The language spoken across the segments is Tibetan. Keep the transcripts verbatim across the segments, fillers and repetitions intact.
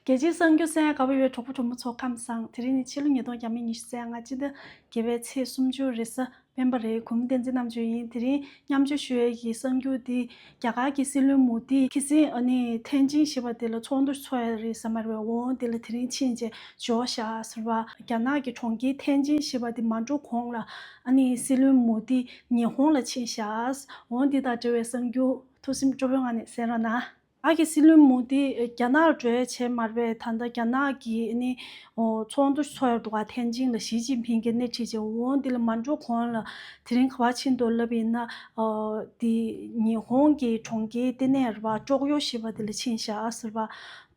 རྒྱལ་སྤྱིའི་གསར་འགྱུར་གསན་ཡག་དགའ་པོ་ཡོད། གྲོགས་པོ་གྲོགས་མོ་ཚོ་ཁམས་བཟང་། དེ་རིང་ནི་ཕྱི་ལོ་ཉིས་སྟོང་ཉི་ཤུ་རྩ་ལྔ་སྤྱི་ཟླ་བརྒྱད་པའི་ཚེས་སུམ་ཅུ་རེས་གཟའ་སྤེན་པ་རེད། གུས་མོ་བསྟན་འཛིན་རྣམ་དཔྱོད་ཡིན། དེ་རིང་མཉམ་སྤྱོད་ཞུ་ཡས་ཀྱི་གསར་འགྱུར་འདི་རྒྱ་གར་གྱི་སྲིད་བློན་མོ་དི་ཁི་སིང་ཨ་ནི་ཐེན་ཅིན་ཞེས་པ་དེ་ལ་ཚོགས་འདུ་འཚོགས་ཡ་རེད་ཟེར་མ་རེད་པས། འོ་དེ་ལ་དེ་རིང་ཕྱིན་བྱས་འབྱོར་བཞག་ཟེར་བ། རྒྱ་ནག་གི་གྲོང་ཁྱེར་ཐེན་ཅིན་ཞེས་པ་དེ་མ་འགྲོ་གོང་ལ་ཨ་ནི་སྲིད་བློན་མོ་དི་ཉི་ཧོང་ལ་ཕྱིན་བཞག་འོ་འདི་དང་འབྲེལ་བའི་གསར་འགྱུར་ཐུགས་སེམས་སྤྲོ་པོའི་ངང་ནས་གསན་རོགས་གནང་། ཨ་གི་སྲིད་བློན་མོ་དི་རྒྱ་ནག་ལ་འགྲོ་ཡ་བྱས་མ་རེད་པས། ད་ལྟ་རྒྱ་ནག་གི་ཨ་ནི་ཨོ་ཚོགས་འདུ་འཚོགས་ཡ་འདུག་ག་ཐེན་ཅིན་ལ་ཞི་ཅིན་ཕིང་གིས་སྣེ་ཁྲིད་བྱས། འོ་འདི་ལ་མ་འགྲོ་གོང་ལ་དེ་རིང་ག་པར་ཕྱིན་འདུག་ལབ་ཡིན་ན། ཨོ་དེ་ཉི་ཧོང་གི་གྲོང་ཁྱེར་ལྟེ་གནས་རེད་པ། ཀྲོག་ཡོ་ཞེས་པ་དེ་ལ་ཕྱིན་བཞག་ཟེར་བ།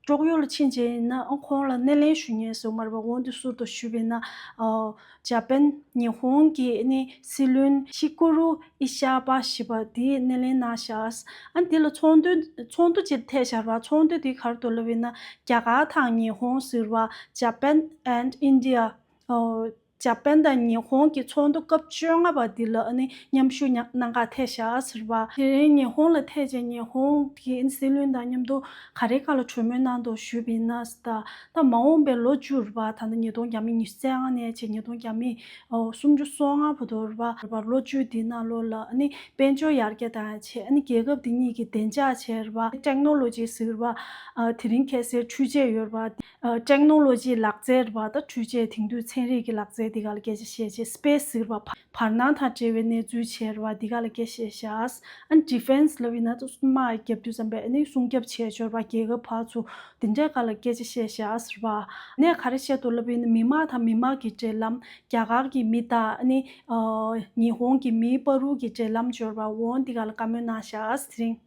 ཀྲོག་ཡོ་ལ་ཕྱིན་བྱས་ཡིན་ན་ཨ་ཁོང་ལ་སྣེ་ལེན་ཞུ་མཁན་ཟེར་མ་རེད་པ། འོ་འདི་ཟུར་དུ་ཞུས་པ་ཡིན་ན། ཨོ་ཇ་པན་ཉི་ཧོང་གི་ཨ་ནི་སྲིད་བློན་ཤི་ཀུ་རུ་ཨི་ཤ་པ་ཞེས་པ་དེ་སྣེ་ལེན་གནང་བཞག་ཨ་དེ་ལ་ཚོགས་འདུ་ཚོགས་འདུ་ཅིག་ཐེབས་བཞག་ར། ཚོགས་འདུ་དེ་ག་རེ་འདུག་ལབ་ཡིན་ན། རྒྱ་གར་དང་ཉི་ཧོང་ཟེར་བ། Japan and India། ཨོ་ཇ་པན་དང་ཉི་ཧོང་གི་ཚོགས་འདུ་སྐབས་བཅོ་ལྔ་པ་འདི་ལ་ཨ་ནི་མཉམ་ཞུགས་གནང་ག་ཐེབས་བཞག་ཟེར་བ། དེ་རིང་ཉི་ཧོང་ལ་ཐེབས་བྱས་ཉི་ཧོང་གི་སྲིད་བློན་དང་མཉམ་དུ་ག་རེ་ག་ལ་གྲོས་མོལ་གནང་འདུག་ཞུས་པ་ཡིན་ན། ད་ད་མ་འོངས་པའི་ལོ་བཅུ་རེད་པ། ད་ལྟ་ཉིས་སྟོང་ཉི་ཤུ་རྩ་ལྔ་ནས་བྱས་ཉིས་སྟོང་ཉི་ཤུ་ཨོ་སུམ་ཅུ་སོ་ལྔ་བར་དུ་རེད་པ། རེད་པ། ལོ་བཅུ་འདི་ནང་ལོགས་ལ་ཨ་ནི་དཔལ་འབྱོར་ཡར་རྒྱས་བཏང་ཡ་བྱས། ཨ་ནི་རྒྱལ་ཁབ་འདི་གཉིས་ཀྱི་བདེ་འཇགས་བྱས་རེད་པ། ཊེག་ནོ་ལོ་ཇི་ཟེར་བ། ཨ་དེ་རིང་ཁ་སང་འཕྲུལ་ཆས་ཡོད་རེད་པ། ཨ་ཊེག་ནོ་ལོ་ཇིའི་ལག་རྩལ་རེད་པ། ད་འཕྲུལ་ཆས་དེང་དུས་ཚན་རིག་གི་ལག་རྩལ་འདི་ག་ལ་སྐད་ཆ་བཤད་བྱས། སི་པེ་སི་ཟེར་བ། བར་སྣང་དང་འབྲེལ་བའི་གནས་ཚུལ་བྱས་རེད་པ། འདི་ག་ལ་སྐད་ཆ་བཤད་བཞག་ཨ་ཌི་ཕེན་སི་ལབ་ཡིན་ན་ད་དམག་རྒྱབ་དུས་ཙམ་པས་ཨ་ནི་སྲུང་སྐྱོབ་བྱས་ཆོག་རེད་པ། རྒྱལ་ཁབ་ཕར་ཚུར་འདི་འདྲའི་སྒང་ལ་སྐད་ཆ་བཤད་བཞག་ཟེར་བ། ནས་ག་རེ་བཤད་འདུག་ལབ་ཡིན་ན། མི་དམངས་དང་མི་དམངས་ཀྱི་འབྲེལ་ལམ། རྒྱ་གར་གྱི་མི་དང་ཨ་ནི་ཨ་ཉི་ཧོང་གི་མིའི་བར་དུ་གྱི་འབྲེལ་ལམ་ཡོད་རེད་པ། འོ་འདི་ག་ལ་བཀའ་མོལ་གནང་བཞག་དེ་རིང་།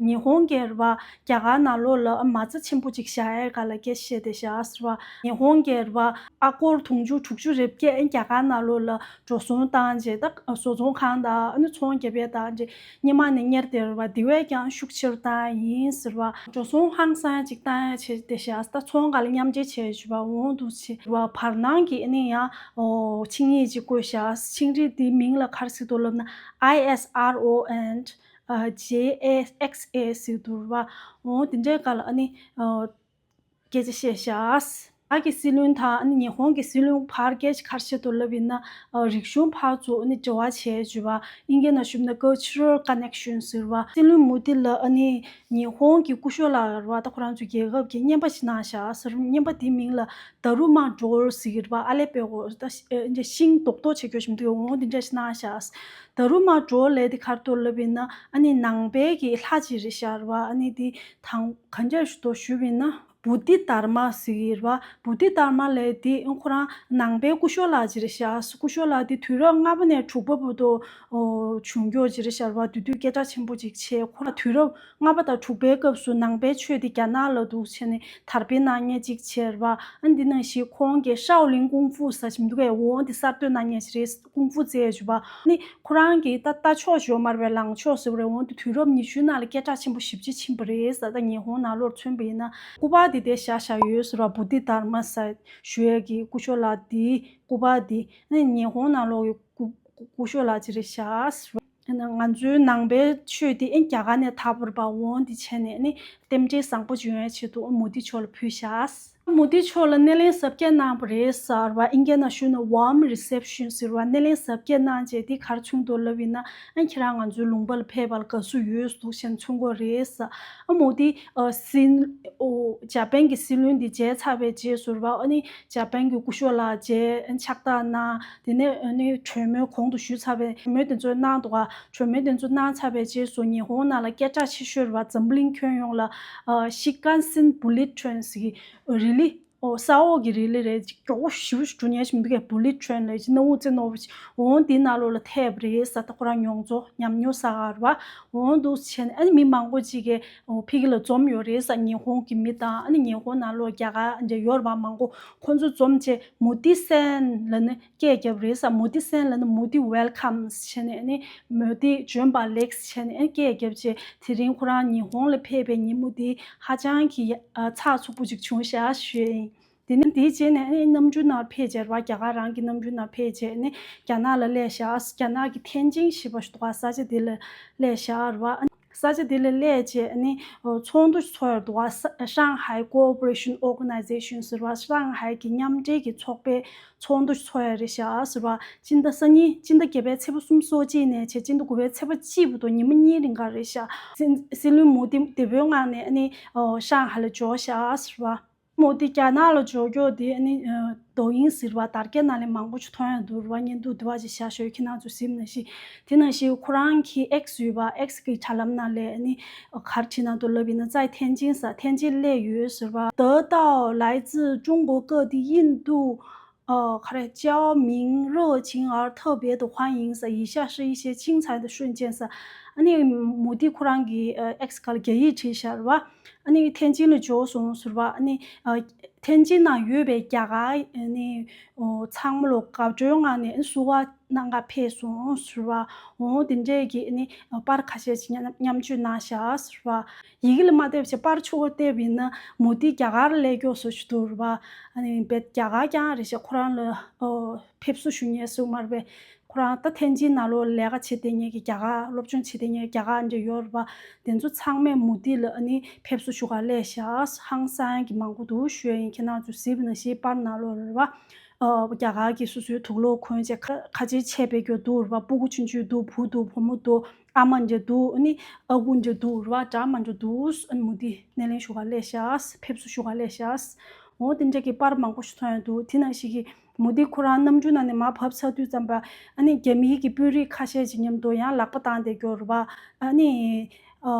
ཉི་ཧོང་གིས་རེད་པ། རྒྱ་གར་ནང་ལོགས་ལ་མ་རྩ་ཆེན་པོ་ཅིག་བཞག་ཡས་སྒང་ལ་སྐད་ཆ་བཤད་བསྡད་བཞག་ཟེར་བ། ཉི་ཧོང་གིས་རེད་པ། ཨ་སྒོར་དུང་ཕྱུར་དྲུག་ཅུ་རེ་བརྒྱད་རྒྱ་གར་ནང་ལོགས་ལ་འགྲོ་སོང་བཏང་བྱས། ད་བཟོ་ཚོང་ཁང་དང་ཨ་ནི་ཚོང་རྒྱག་ཡས་དང་བྱས་སྔོན་མ་ནས་གཉེར་བསྡད་རེད་པ། དེ་བས་ཀྱང་ཤུགས་ཆེ་རུ་བཏང་ཡ་ཡིན་ཟེར་བ། འགྲོ་སོང་ཧང་སང་ཅིག་བཏང་ཡ་བྱས་བསྡད་བཞག་ད་ཚོང་སྒང་ལ་མཉམ་འབྲེལ་བྱས་བྱས་པ། འོ་འདུག་བྱས་པ། བར་སྣང་གི་ཨ་ནི་ཡང་ཨོ་ཆིངས་ཡིག་ཅིག་བཀོད་བཞག་ཆིངས་ཡིག་དེའི་མིང་ལ་ག་རེ་ཟེར་འདུག་ལབ་ན། ཨའི་ཨེས་ཨར་ཨོ་ཨེན་ཌི། ཨ་ཇེ་ཨེ་ཨེགས་ཨེ་ཟེར་འདུག་རེད་པ། འོ་དེ་འདྲའི་སྒང་ལ་ཨ་ནི་ཨ་སྐད་ཆ་བཤད་བཞག་ཨ་གི་སྲིད་བློན་དང་ཨ་ནི་ཉི་ཧོང་གི་སྲིད་བློན་བར་སྐད་ཆ་ག་རེ་བཤད་འདུག་ལབ་ཡིན་ན། ཨ་རིག་གཞུང་བར་དུ་ཨ་ནི་འབྲེལ་བ་བྱས་བྱས་པ། ཨིན་སྐད་ནང་ཞུས་ན་cultural connection ཟེར་བ། སྲིད་བློན་མོ་དི་ལ་ཨ་ནི་ཉི་ཧོང་གི་སྐུ་ཞབས་ལགས་རེད་པ། ད་ཁོ་རང་ཚོའི་རྒྱལ་ཁབ་ཀྱི་རྔན་པ་ཞིག་གནང་བཞག་ཟེར། རྔན་པ་དེའི་མིང་ལ་དར་མ་ཌོལ་ཟེར་གྱི་རེད་པ། ཨ་ལེ་པེ་གོ་ད་ཤ་ཨེ་ཤིང་རྡོག་རྡོག་བྱེད་རྒྱུ་ཞིག་འདུག་འོ་དེ་འདྲ་ཞིག་གནང་བཞག་དར་མ་ཌོལ་ལབ་དེ་ག་རེ་འདུག་ལབ་ཡིན་ན། ཨ་ནི་ནང་པའི་གི་ལྷ་ཅིག་རེད་བཞག་རེད་པ། ཨ་ནི་དེ་དང་ག་འདྲ་ཞིག་འདུག་ཞུས་པ་ཡིན་ན། བོ་དྷི་དར་མ་ཟེར་གྱི་རེད་པ། བོ་དྷི་དར་མ་ལབ་དེ་ཁོ་རང་ནང་པའི་སྐུ་ཞབས་ལགས་ཅིག་རེད་བཞག་སྐུ་ཞབས་ལགས་དེ་དུས་རབས་ལྔ་པ་ནས་དྲུག་པ་བར་དུ་ཨོ་བྱུང་རྒྱུ་ཅིག་རེད་བཞག་རེད་པ། དེ་དུས་སྐད་གྲགས་ཆེན་པོ་ཅིག་བྱས། ཁོ་རང་དུས་རབས་ལྔ་པ་དང་དྲུག་པའི་སྐབས་སུ་ནང་པའི་ཆོས་དེ་རྒྱ་ནག་ལ་འདུག་བྱས་ནས་དར་སྤེལ་གནང་མཁན་ཅིག་བྱས་རེད་པ། ཨ་འདི་ནང་བཞིན་ཁོང་གིས་ཤའོ་ལིན་ཀུང་ཧྥུ་ཟེར་ཅིག་འདུག་གས། འོ་འདི་གསར་གཏོད་གནང་མཁན་ཅིག་རེད། ཀུང་ཧྥུ་རྩེད་ཅིག་པ། ཨ་ནི་ཁོ་རང་གིས་ད་ལྟ་ཕྱོགས་བཞི་མ་རེད་པས། ལངས་ཕྱོགས་ཟེར་བ་རེད། འོ་འདི་དུས་རབས་ཉི་ཤུའི་ནང་ལ་སྐད་གྲགས་ཆེན་པོ་ཞེ་པོ་ཅིག་ཕྱིན་པ་རེད་ཟེར། ད་ཉི་ཧོང་ནང་ལོགས་མཚོན་པ་ཡིན་ན། སྐུ་པར་འདི་དེ་བཞག་བཞག་ཡོད་ཟེར་བ། བོ་དྷི་དར་མ་ཟེར་ཞུ་ཡས་ཀྱི་སྐུ་ཞབས་ལགས་འདི་སྐུ་པར་འདི་ཨ་ནི་ཉི་ཧོང་ནང་ལོགས་ཀྱི་སྐུ་སྐུ་ཞབས་ལགས་ཅིག་རེད་བཞག་ང་ཚོའི་ནང་པའི་ཆོས་འདི་ཨེ་རྒྱ་གར་ནས་དར་བ་རེད་པ། འོ་འདི་བྱས་ནས་ནི་རྟེན་འབྲེལ་བཟང་པོ་ཅིག་ཡོང་ཡ་ཆེད་དུ་མོ་དི་མཆོག་ལ་ཕུལ་བཞག་མོ་དི་མཆོག་ལ་སྣེ་ལེན་གཟབ་རྒྱས་གནང་བ་རེད་ཟེར་བ། ཨིན་སྐད་ནང་ཞུས་ན་warm reception ཟེར་བ། སྣེ་ལེན་གཟབ་རྒྱས་གནང་བྱས་འདི་ག་རེ་མཚོན་འདུག་ལབ་ཡིན་ན། ཨ་ཁྱེད་རང་ང་ཚོའི་ལུང་པ་ལ་ཕེབས་པ་ལ་དགའ་བསུ་ཡོད་འདུག་བྱས་ནས་མཚོན་གྱི་རེད་ཟེར། ཨ་མོ་དི་ཨ་སྲིད་ཨོ་ཇ་པན་གྱི་སྲིད་བློན་འདི་མཇལ་ཚར་བའི་རྗེས་སུ་རེད་པ། ཨ་ནི་ཇ་པན་གྱི་སྐུ་ཞབས་ལགས་མཇལ་ཕྱག་རྟགས་གནང་། དེ་ནས་ཨ་ནི་གྲོས་མོལ་གོང་དུ་ཞུས་ཚར་བའི་གྲོས་མོལ་དེ་ཚོ་གནང་འདུག་ག་གྲོས་མོལ་དེ་ཚོ་གནང་ཚར་བའི་རྗེས་སུ་ཉི་ཧོང་ནང་ལ་སྐད་གྲགས་ཆེ་ཤོས་རེད་པ། འཛམ་གླིང་ཁྱོན་ཡོངས་ལ་ཨ་ཤིན་ཀན་སེན་བུ་ལེཊ་ཊེན་ཟེར་གྱི་རི་ལི། ཨོ་ས་འོག་གི་རི་ལི་རེད། མགྱོགས་པོ་ཞེ་པོ་ཞིག་འགྲོ་མཁན་ཞིག་མི་འདུག་གས། བུ་ལེཊ་ཊེན་ལབ་ཅིག་སྣང་བ་རྩེ་རྣོ་པོ་ཞིག་འོ་འདི་ནང་ལོགས་ལ་ཐེབས་རེད་ཟེར། ད་ཁོ་རང་མྱོང་ཚོར་ཉམས་མྱོང་ས་ག་རེད་པ། འོ་འདུག་བྱས་ནས་ཨ་ནི་མི་མང་པོ་ཅིག་གིས་ཨོ་ཕ་གི་ལ་འཛོམས་ཡོད་རེད་ཟེར། ཉི་ཧོང་གི་མི་དང་ཨ་ནི་ཉི་ཧོང་ནང་ལོགས་རྒྱ་གར་འདྲ་ཡོད་རེད་པ། མང་པོ་ཁོ་ཚོ་འཛོམས་བྱས་མོ་དི་སན་ལབ་ནས་སྐད་བརྒྱབ་རེད་ཟེར། མོ་དི་སན་ལབ་ནས་མོ་དི་ཝེལ་ཁམ་བྱས་ནས་ཨ་ནི་མོ་དི་བྱོན་པ་ལེགས་བྱས་ནས་ཨ་ནི་སྐད་བརྒྱབ་བྱས། དེ་རིང་ཁོ་རང་ཉི་ཧོང་ལ་ཕེབས་པའི་ཉིན་མོ་དེ་ཧ་ཅང་གི་ཨ་ཚགས་ཚུད་པོ་ཅིག་བྱུང་ཤག་ཞུ་ཡ་ཡིན། དེ་ནས་དེའི་རྗེས་ནས་ཨ་ནི་གནམ་གྲུའི་ནང་ཕེབས་བྱས་རེད་པ། རྒྱ་གར་རང་གི་གནམ་གྲུའི་ནང་ཕེབས་བྱས་ནས་རྒྱ་ནག་ལ་སླེབས་ཤག་རྒྱ་ནག་གི་ཐེན་ཅིན་ཞེས་པ་ཞིག་འདུག་ག་ས་ཆ་དེ་ལ་སླེབས་ཤག་རེད་པ། ས་ཆ་དེ་ལ་སླེབས་རྗེས་ཨ་ནི་ཚོགས་འདུ་ཚོགས་ཡ་འདུག་བ། Shanghai Cooperation Organization ཟེར་བ། ཧྲང་ཧའེ་གི་མཉམ་འབྲེལ་གྱི་ཚོགས་པའི་ཚོགས་འདུ་ཚོགས་ཡ་རེད་ཤག་ཟེར་བ། སྤྱི་ཟླ་སང་ཉིན་སྤྱི་ཟླ་བརྒྱད་པའི་ཚེས་པ་སུམ་ཅུ་སོ་གཅིག་ནས་བྱས་སྤྱི་ཟླ་དགུ་པའི་ཚེས་པ་གཅིག་བར་དུ་ཉི་མ་གཉིས་རིང་ག་རེད་ཤག་སྲིད་སྲིད་བློན་མོ་དི་བདེ་པོའི་ངང་ནས་ཨ་ནི་ཧྲང་ཧའེ་ལ་འབྱོར་ཤག་ཟེར་བ། མོ་དི་རྒྱ་ནག་ལ་འབྱོར་རྒྱུ་དེ་ཨ་ནི་ཨ་རྡོ་དབྱིངས་ཟེར་བ་དར་རྒྱས་ནང་ལས་མང་པོ་ཞིག་མཐོང་ཡ་འདུག་ར་བ། བརྙན་ཐུང་དེ་བ་ཅིག་བཞག་ཞོར་ཁྱེད་རང་ཚོ་གཟིགས་ན་ཤེས། དེ་ནང་བཞིན་ཁོ་རང་གི་X ཡོད་པ། X གི་དྲ་ལམ་ནང་ལས་ཨ་ནི་ག་རེ་བྲིས་གནང་འདུག་ལབ་ཡིན་ན། 在天津ཟེར། 天津སླེབས་ཡོད་ཟེར་བ། 得到来自中国各地印度 ཨ་ག་རེ། 交民热情而特别的欢迎ཟེར། 以下是一些精彩的瞬间ཟེར། ཨ་ནི་མོ་དི་ཁོ་རང་གི་ཨ་X ཁ་ལ་རྒྱ་ཡིག་བྲིས་ཤག་ར་བ། ཨ་ནི་天津ལ་འབྱོར་སོང་ཟེར་བ། ཨ་ནི་ཨ་天津ནང་ཡོད་པའི་རྒྱ་གར་ཨ་ནི་ཨོ་ཚང་མ་ལོ་དགའ་སྤྲོའི་ངང་ནས་ཨ་ནི་བསུ་བ་གནང་ག་ཕེབས་སོང་ཟེར་བ། འོ་དེ་འདྲས་ཀྱི་ཨ་ནི་པར་ཁ་ཤས་ཅིག་མཉམ་མཉམ་སྤྱོད་གནང་ཤག་ཟེར་བ། ཡི་གེ་ལ་མ་བལྟས་པ་བྱས་པར་ཕྱུག་པོ་བལྟས་པ་ཡིན་ན་མོ་དི་རྒྱ་གར་སླེབས་མགྱོགས་སུ་ཞུ་འདུག་ར་བ། ཨ་ནི་བེད་རྒྱ་གར་རྐྱང་རེད་ཤག་ཁོ་རང་ལ་ཨོ་ཕེབས་བསུ་ཞུ་མཁན་སུ་མ་རེད་པས། ཁོ་རང་ད་天津ནང་ལོགས་ལས་ཀ་བྱེད་བསྡད་མཁན་གྱི་རྒྱ་གར། སློབ་སྦྱོང་བྱེད་བསྡད་མཁན་རྒྱ་གར་འདྲ་ཡོད་ར་བ། དེ་ཚོ་ཚང་མས་མོ་དི་ལ་ཨ་ནི་ཕེབས་བསུ་ཞུ་ག་སླེབས་ཤག་ཧང་སང་གི་མང་པོ་འདུག་ཞུ་ཡ་ཡིན། ཁྱེད་རང་ཚོ་གཟིགས་པ་ནང་བཞིན་པར་ནང་ལོགས་ར་བ། ཨ་རྒྱ་གར་གྱི་སོ་སོའི་དུག་ལོག་གོན་བྱས་ཁ་ཁ་ཆེ་ཆེ་བེད་སྐྱོར་འདུག་ར་བ། སྤུ་གུ་ཆུང་ཆུང་འདུག་བུ་འདུག་བུ་མོ་འདུག་ཨ་མ་འདྲ་འདུག་ཨ་ནི་ཨ་ཁུ་འདྲ་འདུག་ར་བ། འདྲ་མི་འདྲ་འདུག་ཨ་ནི་མོ་དི་སྣེ་ལེན་ཞུ་ག་སླེབས་ཤག་ཕེབས་བསུ་ཞུ་ག་སླེབས་ཤག་འོ་དེ་འདྲ་གི་པར་མང་པོ་ཞིག་མཐོང་ཡ་འདུག་དེ་ནང་བཞིན་གྱི་མོ་དི་ཁོ་རང་གནམ་གྲུ་ནང་ནས་མར་བབས་ཚར་དུས་ཙམ་པ་ཨ་ནི་རྒྱ་མིའི་གི་དཔོན་རིགས་ཁ་ཤས་ཀྱི་མཉམ་དུ་ཡང་ལག་པ་བཏང་བསྡད་རྒྱུ་རེད་བ། ཨ་ནི་ཨ་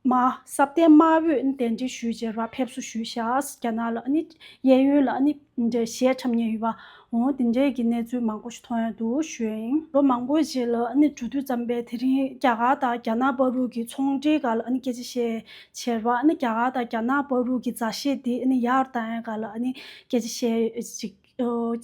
མ་སྲ་བརྟན་དམར་པོས་གདན་འདྲེན་ཞུས་བྱས་ར་ཕེབས་བསུ་ཞུས་ཤག་རྒྱ་ནག་ལ་ཨ་ནི་གཡས་གཡོན་ལ་ཨ་ནི་འདྲ་གཞས་འཁྲབ་མཁན་ཡོད་པ། འོ་དེ་འདྲའི་གི་གནས་ཚུལ་མང་པོ་ཞིག་མཐོང་ཡ་འདུག་ཞུ་ཡ་ཡིན། ལོ་མང་པོའི་རྗེས་ལ་ཨ་ནི་འགྲོ་དུས་ཙམ་པས་དེ་རིང་རྒྱ་གར་དང་རྒྱ་ནག་བར་དུ་གི་ཚོང་འབྲེལ་སྒང་ལ་ཨ་ནི་སྐད་ཆ་བཤད་བྱས་ར་བ། ཨ་ནི་རྒྱ་གར་དང་རྒྱ་ནག་བར་དུ་གི་མཛའ་བཤེས་དེ་ཨ་ནི་ཡར་བཏང་ཡ་སྒང་ལ་ཨ་ནི་སྐད་ཆ་བཤད་ཅིག་ཨོ་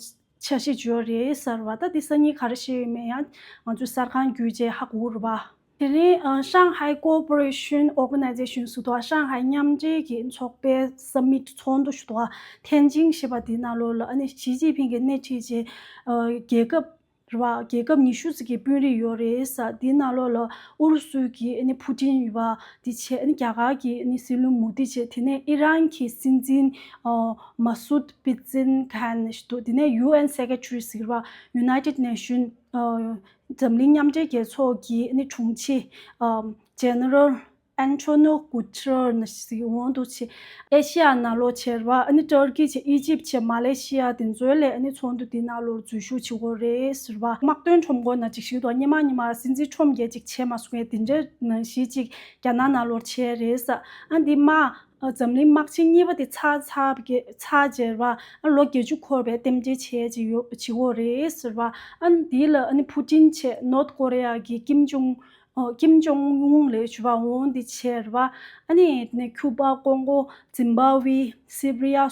འཆར་གཞི་བརྗོད་རེད་ཟེར་བ། ད་དེ་སང་ཉིན་ག་རེ་བཤད་ཡོད་མེད་ཡང་ང་ཚོས་གསར་ཁང་བརྒྱུད་བྱས་ཧ་གོ་རེད་བ། དེ་རིང་ཨ་Shanghai Cooperation Organization ཟེར་དུས་ཧྲང་ཧའེ་མཉམ་འབྲེལ་གྱི་ཚོགས་པའི་སམ་མིཊ་ཚོགས་འདུ་ཞུ་དུས་ཐེན་ཅིང་ཞེས་པ་དེའི་ནང་ལོགས་ལ་ཨ་ནི་ཞི་ཅིན་ཕིང་གིས་སྣེ་ཁྲིད་བྱས་ཨ་རྒྱལ་ཁབ་རེད་བ། རྒྱལ་ཁབ་ཉི་ཤུ་ཙམ་གྱི་དཔོན་རིགས་ཡོད་རེད་ཟེར། དེའི་ནང་ལོགས་ལ་ཨུ་རུ་སུ་གི་ཨ་ནི་ཕུ་ཏིན་ཡོད་པ། དེ་བྱས་ཨ་ནི་རྒྱ་གར་གྱི་ཨ་ནི་སྲིད་བློན་མོ་དི་བྱས། དེ་ནས་ཨི་རན་གྱི་སྲིད་འཛིན་ཨ་མ་སུད་པི་ཛིན་ཁན་ཞིག་འདུག་དེ་ནས་ཡུ་ཨེན་སེ་ཀེ་ཊ་རི་ཟེར་བ། United Nation ཨ་འཛམ་གླིང་མཉམ་འབྲེལ་རྒྱལ་ཚོགས་ཀྱི་ཨ་ནི་དྲུང་ཆེ་ཨ་ཇེ་ནེ་རལ་ཨན་ཐོ་ནིའོ་གུ་ཏེ་རེ་ཟི་ཟེར་འོང་འདུག་ཆེ། ཨེ་ཤི་ཡ་ནང་ལོགས་བྱས་ར་བ། ཨ་ནི་ཏུར་ཀི་བྱས། ཨི་ཇིབ་བྱས། མ་ལེ་ཤི་ཡ་དེ་ཚོ་ལ་ཨ་ནི་ཚོགས་འདུ་དེ་ནང་ལོགས་འཛུལ་ཞུགས་བྱེད་དགོས་རེད་ཟེར་བ། དམག་དོན་ཁྲོམ་སྐོར་ནང་ཅིག་ཞུས་དུས་སྔོན་མ་སྔོན་མ་སྲིད་འཛིན་ཁྲོམ་རྒྱས་ཅིག་བྱས་མ་སོང་ངས། དེ་འདྲ་ནང་བཞིན་ཅིག་རྒྱ་ནག་ནང་ལོགས་བྱས་རེད་ཟེར། ཨ་འདི་མ་ཨ་འཛམ་གླིང་དམག་ཆེན་གཉིས་པ་དེ་ཚར་ཚར་གི་ཚར་རྗེས་ར་བ། ཨ་ལོ་བརྒྱད་ཅུ་འཁོར་བའི་རྟེན་འབྲེལ་བྱས་ཅིག་ཡོད་བྱེད་དགོས་རེད་ཟེར་བ། ཨ་འདི་ལ་ཨ་ནི་ཕུ་ཏིན་བྱས། ནོར་ཐ་ཀོ་རི་ཡ་གི་ཀིམ་ཇོང་ཨོ་ཀིམ་ཇོང་ཨུན་ལབ་བྱས་པ། འོང་འདི་བྱས་ར་བ། ཨ་ནི་ནས་ཁྱུ་པ། ཀོང་གོ། ཛིམ་བྷ་ཝེ། སི་རི་ཡ།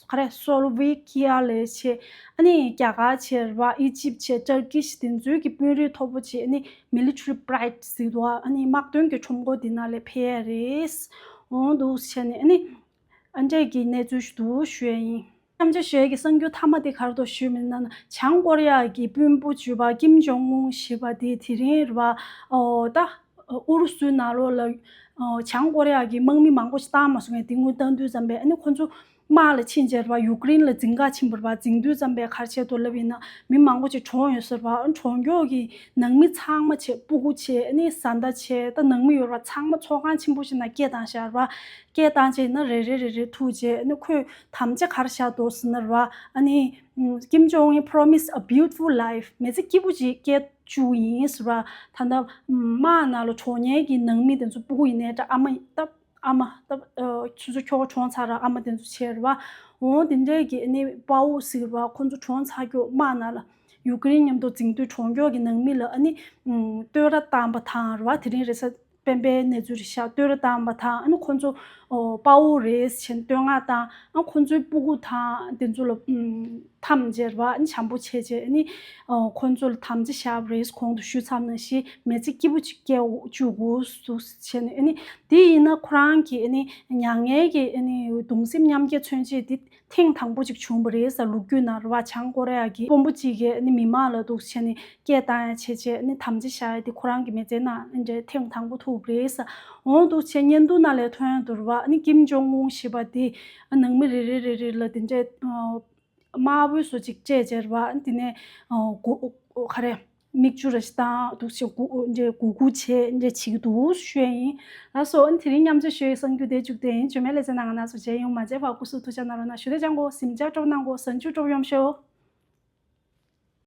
ག་རེ། སོ་ལོ་ཝེ་ཀི་ཡ་ལབ་བྱས། ཨ་ནི་རྒྱ་གར་བྱས་ར་བ། ཨི་ཇིབ་བྱས། ཏུར་ཀི་བྱས། དེ་ཚོའི་གི་དཔོན་རིགས་མཐོ་པོ་བྱས། ཨ་ནི་མི་ལི་ཊ་རི་པ་རེ་ཌི་ཟེར་འདུག་ཨ་ནི་དམག་དོན་གྱི་ཁྲོམ་སྐོར་འདི་ནང་ལ་ཕེབས་ཡ་རེད། འོང་འདུག་བྱས་ནས་ཨ་ནི་ཨ་འདྲས་ཀྱི་གནས་ཚུལ་ཞིག་འདུག་ཞུ་ཡ་ཡིན། མཉམ་ཞུགས་ཞུ་ཡ་གི་གསར་འགྱུར་མཐའ་མ་དེ་ག་རེ་འདུག་ཞུས་པ་ཡིན་ན། བྱང་ཀོ་རི་ཡ་གི་དཔོན་པོ་བརྒྱུད་པ་ཀིམ་ཇོང་ཨུན་ཞེས་པ་དེ་དེ་རིང་རེད་བ། ཨོ་ད་ཨུ་རུ་སུའི་ནང་ལོགས་ལ་ཨོ་བྱང་ཀོ་རི་ཡ་གི་དམག་མི་མང་པོ་ཞིག་བཏང་མ་སོང་ངས། དེ་སྔོན་བཏང་དུས་ཙམ་པས་ཨ་ནི་ཁོ་ཚོ་དམག་ལ་ཕྱིན་རྗེས་རེད་བ། ཡུཀ་རེན་ལ་འཛིང་ག་ཕྱིན་པ་རེད་བ། འཛིང་དུས་ཙམ་པས་ག་རེ་བྱས་འདུག་ལབ་ཡིན་ན། མི་མང་པོ་ཞིག་གྲོངས་ཡོད་ས་རེད་བ། གྲོངས་མགྱོགས་ཀྱི་ནང་མི་ཚང་མ་བྱས། སྤུ་གུ་བྱས། ཨ་ནི་བཟའ་ཟླ་བྱས། ད་ནང་མི་ཡོད་རེད་བ། ཚང་མ་ཚོགས་ཁང་ཆེན་པོ་ཞིག་ནང་སྐད་བཏང་བཞག་རེད་བ། སྐད་བཏང་རྗེས་ན་རེ་རེ་རེ་རེ་ཐུག་རྗེས་ཨ་ནི་ཁོས་དམ་བཅའ་ག་རེ་བཞག་འདུག་ཟེར་ན་རེད་བ། ཨ་ནི་ཀིམ་ཇོང་ཨུན་promise a beautiful life། མི་ཚེ་སྐྱིད་པོ་ཅིག་སྐྱེལ་བཅུག་ཡིན་ཟེར་བ། ད་ལྟ་དམག་ནང་ལ་གྲོངས་མཁན་གྱི་ནང་མི་དེ་ཚོ་སྤུ་གུ་ཡིན་ནའི་འདྲ། ཨ་མ་ད་ཨ་མ་ད་ཨ་སོ་སོ་ཁྱོ་ག་གྲོངས་ཚར་ར་ཨ་མ་དེ་ཚོ་བྱས་རེད་བ། འོ་དེ་འདྲའི་གི་ཨ་ནི་དཔའ་བོ་ཟེར་བ། ཁོ་ཚོ་གྲོངས་ཚར་རྒྱུ། དམག་ནང་ལ་ཡུཀ་རེན་མཉམ་དུ་འཛིང་དུས་གྲོངས་རྒྱུ་གི་ནང་མི་ལ་ཨ་ནི་བསྟོད་ར་བཏང་པ་དང་རེད་བ། དེ་རིང་རེས་གཟའ་སྤེན་པའི་གནས་ཚུལ་རེད་ཤག་བསྟོད་ར་བཏང་པ་དང་། ཨ་ནི་ཁོ་ཚོ་ ཨོ་དཔའ་བོ་རེད་ཟེར་བྱས་ནས་བསྟོད་བསྔགས་དང་། ཨ་ཁོང་ཚོའི་སྤུ་གུ་དང་དེ་ཚོ་ལ་ཨམ་མཚམས་སྦྱར་བ་ཨ་ནི་བྱམས་པོ་བྱས་བྱས། ཨ་ནི་ཨོ་ཁོང་ཚོ་ལ་དམ་བཅའ་བཞག་པ་རེད། གོང་དུ་ཞུས་ཚར་ནང་བཞིན་མི་ཚེ་སྐྱིད་པོ་ཅིག་སྐྱེལ་བཅུག་དགོས་འདུག་ཟེར་བྱས་ནས། ཨ་ནི་དེ་ཡིན་ན་ཁོ་རང་གི་ཨ་ནི་མྱ་ངན་གྱི་ཨ་ནི་གདུང་སེམས་མཉམ་སྐྱེད་མཚོན་བྱེད་དེ་ཐེངས་དང་པོ་ཅིག་བྱུང་བ་རེད་ཟེར། ལོ་རྒྱུས་ནང་རེད་བ། བྱང་ཀོ་རི་ཡ་གི་དཔོན་པོ་གཅིག་གིས་ཨ་ནི་མི་མང་ལ་འདུག་བྱས་ནས་སྐད་བཏང་ཡ་བྱས་བྱས། ཨ་ནི་དམ་བཅའ་བཞག་ཡ་དེ་ཁོ་རང་གི་མི་ཚེའི་ནང་ཨ་ནི་འདྲ་ཐེངས་དང་པོ་ཐུག་པ་རེད་ཟེར། འོང་འདུག་བྱས་བརྙན་ཐུང་ནང་ལ་ཐོན་ཡ་འདུག་རེད་བ། ཨ་ནི་ཀིམ་ཇོང་ཨུན་ཞེས་པ་དེ་ཨ་ནང་མི་རེ་རེ་རེ་རེ་ལ་དེ་འདྲའི་ཨ་དམར་པོའི་བཟོ་ཅིག་སྤྲད་བྱས་རེད་བ། ཨ་ནི་དེ་ནས་ཨ་གོ་ག་རེ་མིག་ཆུ་ར་ཞིག་བཏང་འདུག་བྱས། གུ་འདྲ་གུ་གུ་བྱས་འདྲ་བྱེད་ཀྱི་འདུག་ཞུ་ཡ་ཡིན། ལགས་སོ། ཨ་ནི་དེ་རིང་མཉམ་སྤྱོད་ཞུ་ཡའི་གསར་འགྱུར་དེ་མཇུག་བསྡུ་ཡིན། རྗེས་མའི་ལེ་ཚན་ནང་ང་རང་ཚོ་མཇལ་ཡོང་། མ་མཇལ་བར་སྐུ་གཟུགས་ཐུགས་ཅག་གནང་རོགས་གནང་། ཞུ་དེ་ཅང་གོ་ཟིམ་ཅག་སྤྲོ་སྣང་གོ་ཟན་ཆུ་སྤྲོ་ཡོང་ཤོག